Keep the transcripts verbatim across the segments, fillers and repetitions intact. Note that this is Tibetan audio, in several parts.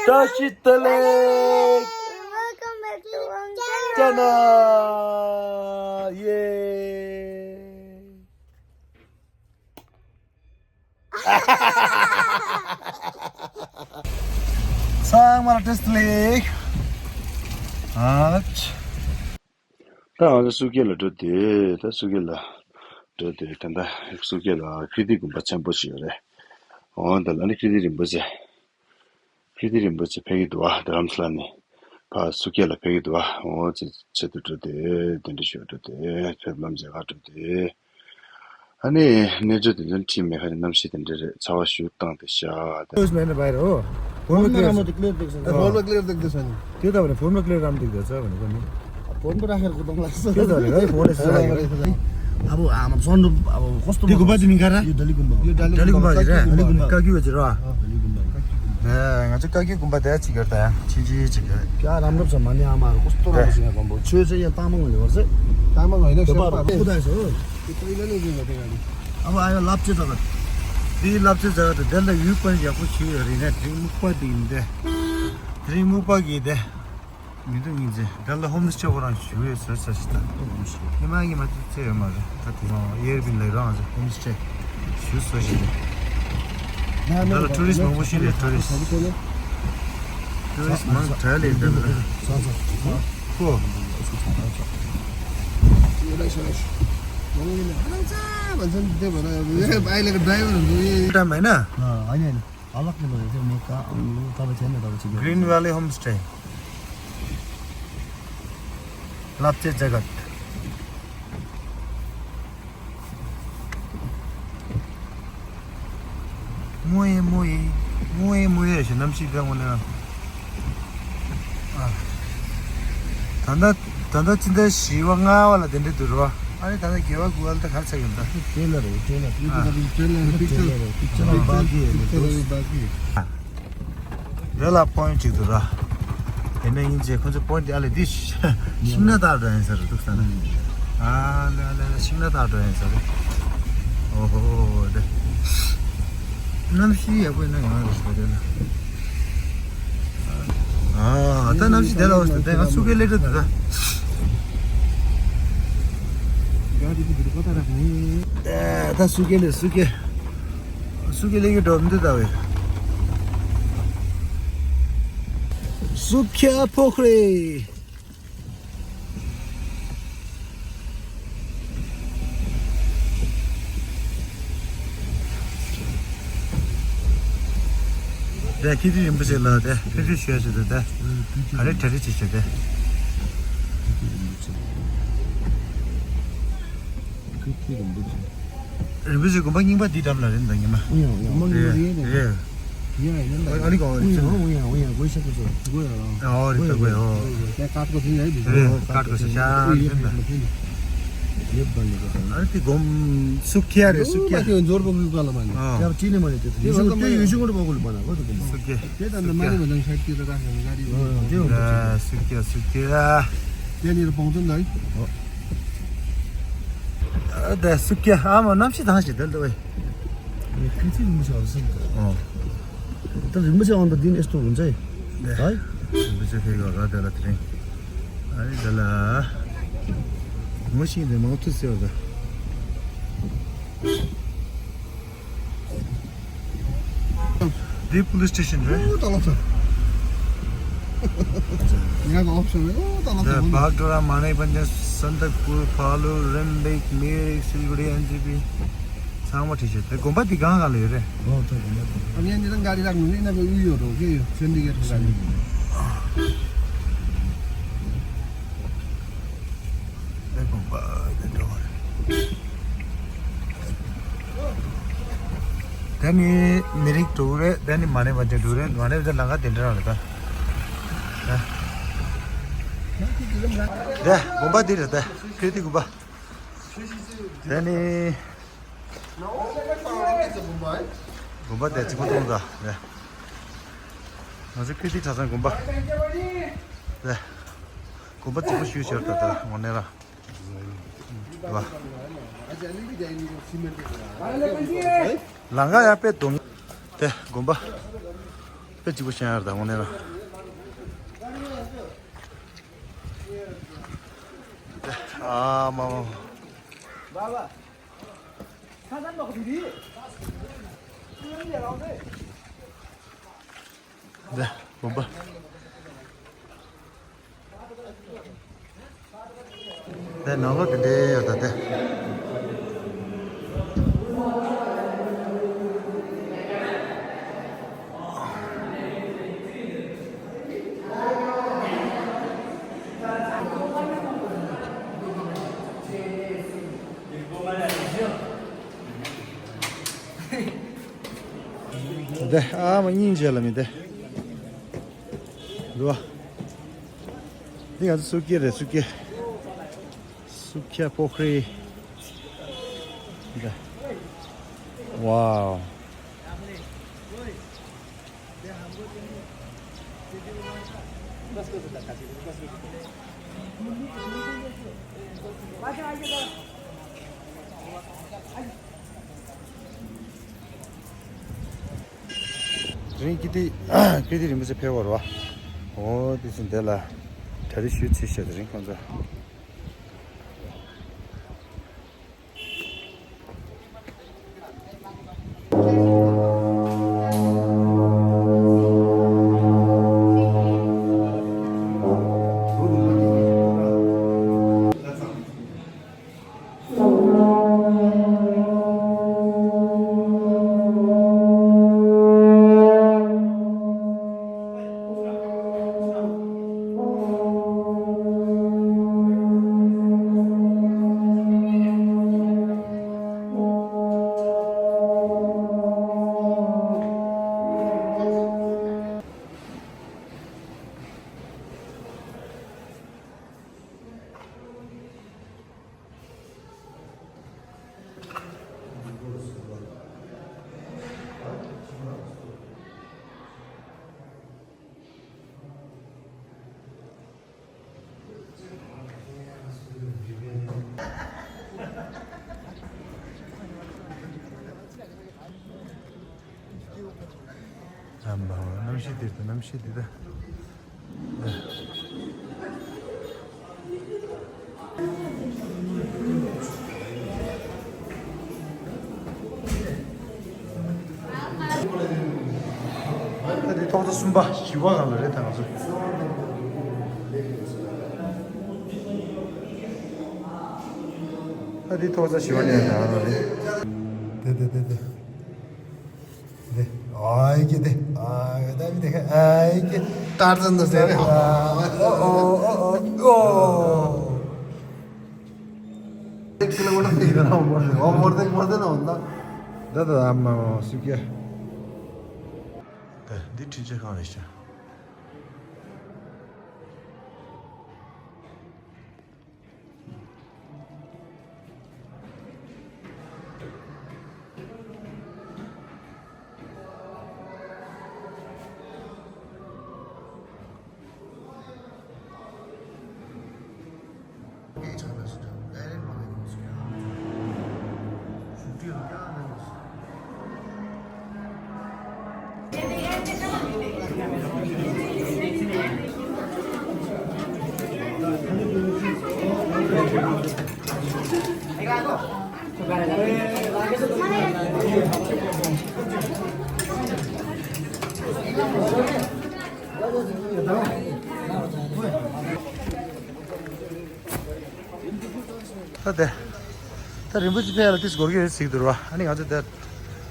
བཀྲ་ཤིས་བདེ་ལེགས། Welcome back to our channel. ཡེ། ཚང་མ་ལ་བཀྲ་ཤིས་བདེ་ལེགས། ཨ། ད་ང་ཚོ་སུ་ཁེ་ལ་འགྲོ་དུས། ད་སུ་ཁེ་ལ་འགྲོ་དུས། ད་ལྟ་སུ་ཁེ་ལ་ཀིརྟི་དགོན་པ་ཆེན་པོ་ཞིག་ཡོད་རེད། འོ་ད་ལ་ནི་ཀིརྟི་རིན་པོ་ཆེ། ཀིརྟི་རིན་པོ་ཆེ་ཕེབས་ཀྱི་འདུག་བ། རྡ་རམ་ས་ལ་ནས་ཕར་སུ་ཁེ་ལ་ཕེབས་ཀྱི་འདུག་བ། འོ་ཆེད་དུ་འགྲོ་དུས། གདན་འདྲེན་ཞུ་འགྲོ་དུས། ཕེབས་ལམ་མཇལ་ཁ་འགྲོ་དུས། ཨ་ནི་གནས་མཆོག་དེ་ཚོ་ཁྲིད་མེད་ཁ་ནི་གནམ་གཤིས་དེ་འདྲ་རེད། ཚ་བ་ཞུ་བཏང་དེ་ཤ་དེ། ཕོན་མ་ར་མ་དེ་ཀླེར་དེ་སོང་། ཕོན་མ་ཀླེར་དེ་སོང་། དེ་ད་བར་ཕོན་མ་ཀླེར་རམ་དེ་དེ་ཚ་བ་ནི་གོ་ནི། ཕོན་མ་ར་ཧེར་གོ་དང་ལ་སོ། དེ་ད་རེ་ཕོན་རེ་སོང་རེ། ཨ་བོ་ཨ་མ་སོན་འདུ་ཨ་བོ་ཧོ་སྟོ། དེ་གོ་པ་དེ་མིང་ག་ར། ཡུ་ཏ་ལི་གུམ་པ། ཡུ་ཏ་ལི་གུམ་པ་དེ་ར། ཏ་ལི་གུམ་པ་བཀའ་བརྒྱུད་པ་ཅི་ར། ཏ་ལི་གུམ་པ། ང་ཚོ་བཀའ་བརྒྱུད་གུམ་པ་དེ་ཅི་གར་ད་ཡང་ཆི་ཆི་ཅི་གར། ཀྱ་རམ་རབ་ས་མ་ནི་ཨ་མ་ར་ཧོ་སྟོ་ར་མ་སི་ཡ་གོམ་པོ་ཆོས་ཟེར་ཡ་ཏང་མང་ལེ་བར་ཟེ། ཏང་མང་ལེ་ཤོར་པ་ཁུ་ད་སོ། ཨ་བ་ཨ་ཡོ་ལབ་ཅི་ད་ག། དེའི་ལབ་ཅི་ཟ་ག་དེ་དེ་ལ་ཡུལ་དཔོན་ཡག་པོ་ཞིག་ཡོད་རེད་ན། དེ་རིང་སྨུག་པ་དེ་ཡིན་ཏེ། དེ་རིང་སྨུག་པ་གི་དེ། མི་འདུག་ཡིན་ཟེ། དེ་ལ་ཧོམ་སི་ཊེ་ཁོ་རང་ཞུ་ཡོད་ཟེར་ས་ཞིག་ད། ཉི་མ་ཉི་མ་དེ་ཚེ་ཡོད་མ་རེད། ད་དེ་ཡང་ཨེར་བི་ལེ་རང་ཟེ་ཧོམ་སི་ཊེ་ཞུ་སོ་ཞིག་རེད། དེ་ལ་ཊུ་རི་སི་མང་པོ་ཞིག་རེད། ཊུ་རི་སི། ཊུ་རི་སི་མང་དྲགས་ལེ་དེ་ལ། ཁོ། ད་མེད་ན། Green Valley Homestay. ལབ་ཅི་ཟེར་ག། མོ་ཡེ་མོ་ཡེ། མོ་ཡེ་མོ་ཡེ་ཞེས་གནམ་གཤིས་བསྐྱངས་པ་ནས། ཨ། ད་ལྟ་ད་ལྟ་ཕྱི་ཟླ་བཞི་པ་ལྔ་པ་ལ་དེ་འདྲ་འདུག་རོ། ཨ་ནི་ད་ལྟ་བརྒྱད་པ་དགུ་པ་ལ་ད་ག་ཚ་ཡོད་ད། ཊེ་ལར་རེད། ཊེ་ལར། ཨ། ཊེ་ལར་རེད། པིག་ཅར་རེད། པིག་ཅར་རེད། པིག་ཅར་རེད། པིག་ཅར་རེད། ཨ། རེ་ལ་པོ་ཡིན་ཊི་གཅིག་འདུག་ར། དེ་ནས་ཡིན་ཅེ་ཁོ་ཚོ་པོ་ཡིན་ཊི་ཨ་ལེ་འདི་ཤིང་ནགས་དག་འགྲོ་ཡིན་ས་རེད་འདུག་ས་ན། ཨ་ལེ་ཨ་ལེ་ཨ་ལེ་ཤིང་ནགས་དག་འགྲོ་ཡིན་ས་རེད། ཨོ་ཧོ་དེ། གནམ་གཤིས་ཡག་པོ་ཡིན་ན་ཡང་རེད་ས་རེད་ལ། ཨ་ད་གནམ་གཤིས་དེ་ལ་འོ་དེ་ང་སུ་ཁེ་ལེ་འགྲོ་འདུག་ད། ད་སུ་ཁེ་ལེ་སུ་ཁེ། སུ་ཁེ་ལེ་གི་འགྲོ་མི་འདུག་ད་བས། སུ་ཁེ་ཕོ་ཁ་རེ། དེ་ཀིརྟི་རིན་པོ་ཆེ་ལ་དེ་ཕེབས་བསུ་ཞུ་ཡ་ཞུ་དེ་དེ། ག་རེ་གྲ་སྒྲིག་བྱེད་ཞུ་དེ། རིན་པོ་ཆེ་དགོན་པ་རྙིང་པ་འདི་འགྲམ་ལ་རེད་འདུག་ཉི་མ། ཨུ་ཡ་ཨུ་ཡ། རེད་རེད། ཨ་ལི་གོ་རེད། ཨུ་ཡ་ཨུ་ཡ། གོ་ཤ་གོ་ཤ། གོ་ཡ་རང་། ཨོ་རེད་ད་གོ་ཡ། ཨོ་རེད། ཀ་ཏོ་ཟིན་ཡ་རེད། རེད་ཀ་ཏོ་ཟིན་ཤ་རེད་ད། ཡེབ་བ་ནི་གོ། ཨ་རེད་དེ་གོམ་སུ་ཁྱ་རེད་སུ་ཁྱ། ཡོ་མ་ཁྱོད་འབྱོར་པོ་གུས་པ་ལ་མ་ནི། ཨ། ཡ་ཅི་ནི་མ་ནི་དེ་ཡོ་ཤུ་དེ་ཡོ་ཤུ་ངོ་རེ་བ་གོ་ལ་མ་ན་གོ་དེ་གོམ། སུ་ཁྱ། དེ་ད་ནི་མ་ནི་མ་ནང་ཤ་ཁྱི་ད་ད་ཤ་ང་རི་ཡོ། སུ་ཁྱ་སུ་ཁྱ། དེ་ནི་ར་བོང་ཚོ་འདའི། ཨོ། ད་སུ་ཀྱ་ཨ་མ་གནམ་གཤིས་དྭངས་ཤིག་དལ་འདུག་བས། ཁི་ཚི་རིན་པོ་ཆེ་བར་སེང་། ཨོ། ད་རིན་པོ་ཆེ་འོང་ད་འདི་ནས་སྟོར་འོང་ཚེ། ད་རིན་པོ་ཆེ་ཕེབས་ཡོད་ར་དེ་ལ་དེ་རིང་། ཨ་རི་དེ་ལ། ངོ་ཤེས་འདི་མང་ཐུག་ཟེར་བ་ད། འདི་པུ་ལིས་སི་ཊེ་ཤན་རེད། ཨོ་ད་ལོག་སོང་། ཡ་ད་ལོག་སོང་། ཨོ་ད་ལོག་སོང་། བག་ཌོ་ར། མ་ཎི་བན་ཇན། སན་ཏ་ཀུར། ཕ་ལུ། རིམ་བིག་མི་རིག་སིལ་གུ་རི། ཨེན་ཇི་པི། ཚང་མ་བྲིས་བྱས། དེ་དགོན་པ་འདི་གང་གང་ལ་ཡོད་རེད། ཨོ་ད་དགོན་པ་འདི། ཨ་ནི་འདི་ད་ག་རི་རག་མི་ན་ག་ཡུ་ཡོད་རོ་གེ་ཡོད་ཆེན་འདི་གེ་ཐོག་ག་ནི། དེ་དགོན་པ་དེ་འགྲོ་བ་རེད། དེ་ནི་མི་རིགས་འགྲོ་གི་རེད། དེ་ནི་མ་ཎི་བན་ཇན་འགྲོ་གི་རེད། མ་ཎི་བན་ཇན་ལམ་ཁ་དེ་འདྲ་རེད་ད། དེ་དགོན་པ་འདི་རེད་ད། ཀིརྟི་དགོན་པ། དེ་ནི་དགོན་པ་དེ་གཅིག་པོ་མཐོང་ད། དེ་ང་ཚོ་ཀིརྟི་གྲྭ་ཚང་དགོན་པ། དེ་དགོན་པ་གཅིག་པོ་ཞུ་ཞོར་ད་ད་དངོས་གནས་ར། ལམ་ཁ་ཡང་དཔེ་སྡུག་དེ་དགོན་པ། གཅིག་པོ་ཤེས་ཡ་རེད་ད་དངོས་གནས་ལ། ཨ་མ་མ། འདི་བུམ་པ། དེ་ནང་ལོགས་དེ་འདྲའི་ཡོད་ད་དེ། དེ་ཨ་མ་སྙིང་རྗེ་ལ་མི་དེ། རུ་བ། འདི་ང་ཚོ་སུ་ཀེ་རེད་སུ་ཀེ། སུ་ཀེ་པོ་ཁ་རི། འདི། ཝའོ། དེ་རིང་ཀིརྟི་ཀིརྟི་རིན་པོ་ཆེ་ཕེབས་པ་རེད་བ། འོ་དེ་ཚོ་འདི་ལ་གྲ་སྒྲིག་ཞུ་ཚིག་བཤད་དེ་རིང་ཁོང་ཚོ། ཨ་མ། གནམ་གཤིས་འདིར་དང་གནམ་གཤིས་འདི་ད། ད་འདི་ཐོག་རྩེག་གསུམ་པ་བཞི་པ་གང་ལ་རེད་ད་ང་ཚོ། ད་འདི་ཐོག་རྩེག་བཞི་པ་ནས་ད་ང་ཚོ་རེད། དེ་དེ་དེ་དེ། དེ། ཨའི་ཀེ་དེ། ཨའི་ཀེ་དེ། ཨའི་ཀེ། ཏར་ཙན་དུ་ཟེར་རེད། ཨོ་ཨོ་ཨོ་ཨོ། ཨོ་མོར་དེ་མོར་དེ་ན་འོང་ད། ད་ད་ཨ་མ་སུ་ཀེ། དེ་འདི་འཕྲིན་ཆས་ཁང་རེད་ཤག་ད་དེ། ད་རིན་པོ་ཆེ་ཕེབས་ལ་ཏིས་འགོར་གྱི་ཡོད་ཟིག་འདུག་ར། ཨ་ནི་ང་ཚོ་དེ་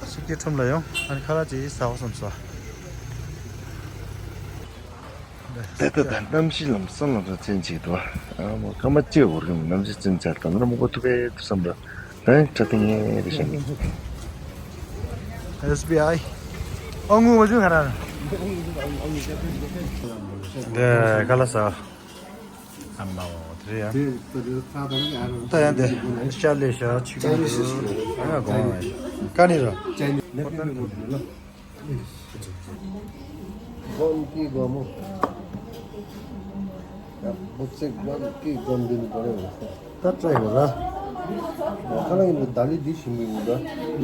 སུ་སྐྱེལ་ཁྲོམ་ལ་ཡོང་། ཨ་ནི་ཁ་ལག་ཅིག་ཟ་བ་སོང་ཙང་། དེ་ད་ད་གནམ་གཤིས་ལམ་སང་ལམ་སང་ཅན་ཅིག་འདུག་ཨ། ཨ་མ་སྐར་མ་གཅིག་འགོར་གྱི་མི་གནམ་གཤིས་ཅན་ཅག་དང་ན་མོ་གོ་ཐུབ་པའི་དུས་བསམ་ར། ཨེ་ཁྲ་ཏི་ངེ་རེ་ཤང་། ཨེས་བི་ཨའི། ཨ་ངུ་བ་ཅུང་ཁ་ར། དེ་ཁ་ལག་ཟ། ཨ་མ་འོ་དེ་རེད་ཡ། ད་ཡང་དེ་ཤ་ལེ་ཤ་ཆི་ཀུན་འདུག་ཨ་ཡ་གོང་ཨ་ཡ་ཀ་ནི་ར། ཀོན་ཀི་གོ་མོ། ཡ་བུ་ཚེ་ཀོན་ཀི་གོ་མོ་འདི་ནི་གོ་རེ་རེད། ད་ཏྲ་ཡོད་ར། ཁ་ལག་ཡིན་ན་ད་ལི་འདི་ཞིམ་པོ་ཡོད་ར།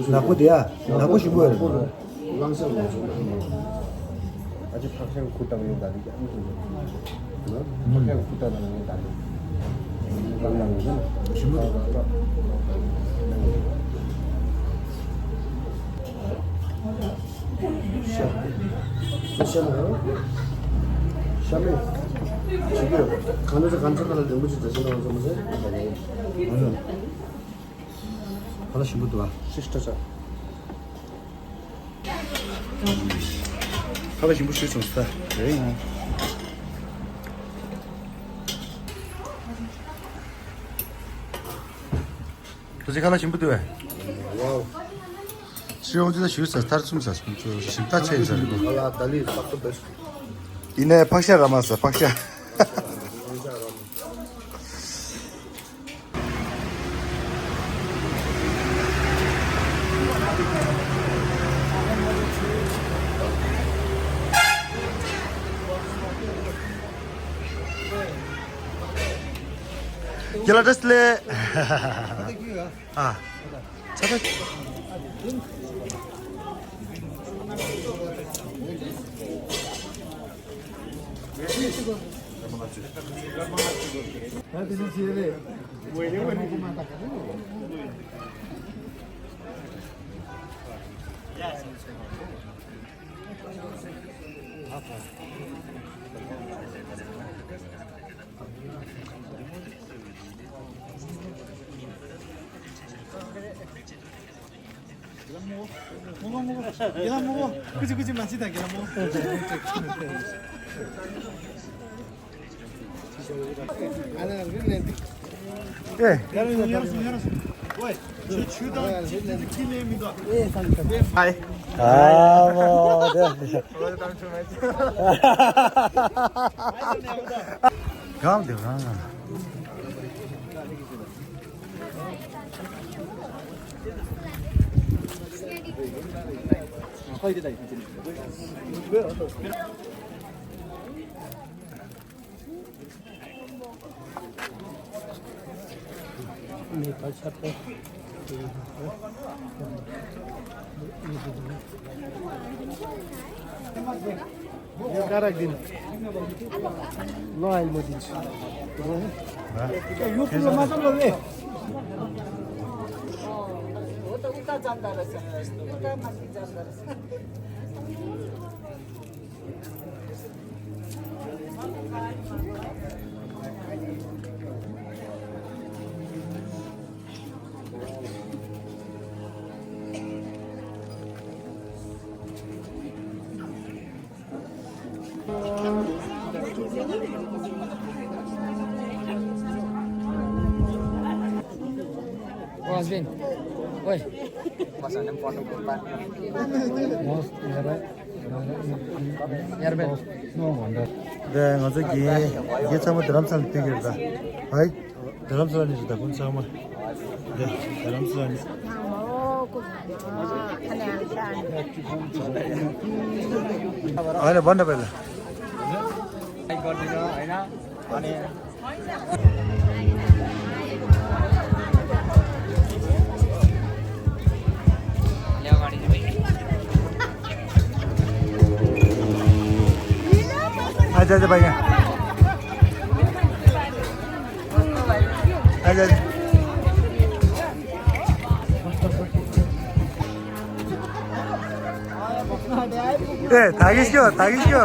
ནག་པོ་དེ་ཡ། ནག་པོ་ཞིམ་པོ་ཡོད་རེད། ལང་ཤ་ལང་ཤ། ཨ་ཅེ་ཕག་ཤ་ཁུ་བཏང་ཡོང་ད་ལི་ཀྱང་མི་འདུག་ཕག་ཤ་ཁུ་བཏང་ན་ཡོང་ད་ལི། ལང་ལང་ཡོང་ད་ལི། ཞིམ་པོ་འདུག་ཤ་ཤ་མ་ཤ་མེད། ཞིམ་པོ་ཡོད། གང་འདྲ་གང་འདྲ་ལ་རིན་པོ་ཆེ་འདྲ་ཞིག་ལ་འཛོམས་མ་ཟེར། ཨ་ལ་ཞིམ་པོ་འདུག་ཨ། ཤི་ཤི་ཏྲ་ཅག་ཁ་ལག་ཞིམ་པོ་ཞིག་བྱུང་སོང་ད། རེད་ཡང་། ད་ཅི་ཁ་ལག་ཞིམ་པོ་འདུག་བས། ཤི་ཡོང་ཅི་ད་ཞུས་ས་ཐར་ཚུམ་ས་ཞིམ་ད་ཆེ་ས་རེད། ཁ་ལག་ད་ལི་ཏག་ཏག་འདུག་ཡིན་ནའི་ཕག་ཤ་ར་མ་ས་ཕག་ཤ། ཁྱེད་ལ་བཀྲ་ཤིས་བདེ་ལེགས། ཨ། ཚ་བ། ཨེ། ཧའི། ཨ་མོ་དེ། གང་དེ་གང་། ཀ་རག་འདི་ལོ་ཨེལ་མོ་འདི་ཡུ་ཀུ་ལ་མ་ཙམ་ལོ་བེ། ཨོ་ཨ་སྦིན། ཝེ། ཡར་བེ། དེ་ང་ཚོ་གི་གི་ཚང་མ་རྡ་རམ་ས་ལ་ཕེབས་ཀྱི་རེད་ད། ཧའི། རྡ་རམ་ས་ལ་ནས་རེད་ད་ཁོང་ཚང་མ། རྡ་རམ་ས་ལ་ནས། ཨ་ལེ་བན་ད་བེ་ལ། आजा, आजा भैया। आजा, आजा। ए, थाकिसक्यो, थाकिसक्यो।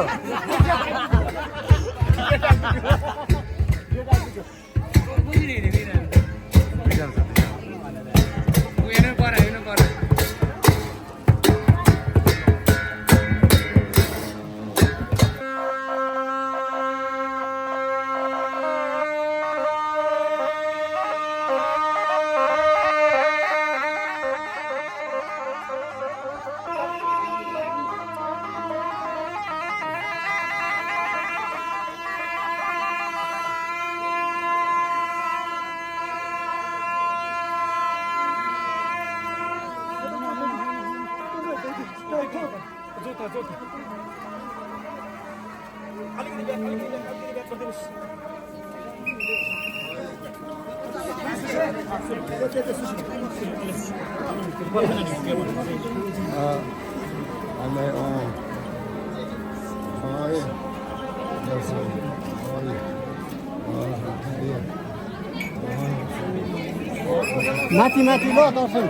माथि, माथि ल, दर्शन।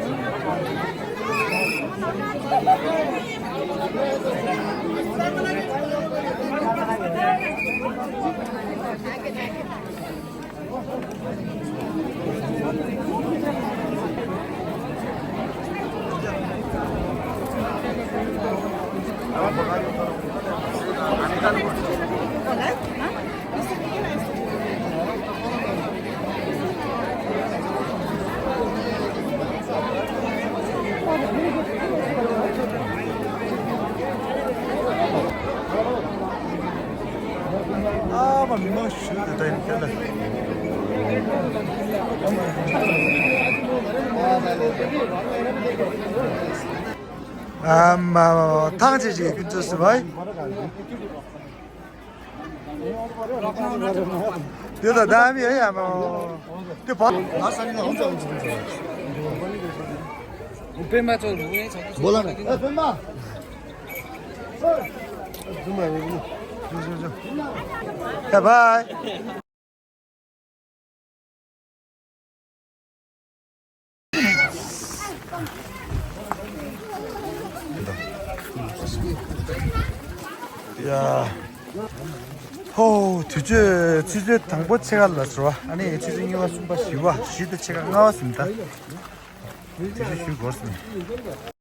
ཨ་མ་མི་མང་ཞིག་ད་ཡིན་ཁྱེད་ལ། ཨ་མ་ཐང་ཆད་ཅིག་ཀུན་སྤྱོད་ཟེར་བ། དེ་ད་ད་མི་ཡ་ཡ་མ། དེ་བ། པད་མ་ཚོ་རུ་ངའི་ཚོ། བོ་ལ་ན། ཨ་པད་མ། ཨ་ཛུ་མ་རུ། ཛུ་ཛུ་ཛུ། ཡ་བའི། ཡ། ཧོ། དུས་ཚོད་ཆུ་ཚོད་དང་པོ་ཕྱེད་ཀ་ལ་ཟེར་བ། ཨ་ནི་ཆུ་ཚོད་གཉིས་པ་གསུམ་པ་བཞི་པ་བཞི་དང་ཕྱེད་ཀ་ལྔ་པ་ཟིན་ད། དུས་ཚོད་ཞུ་དགོས་ཟིན།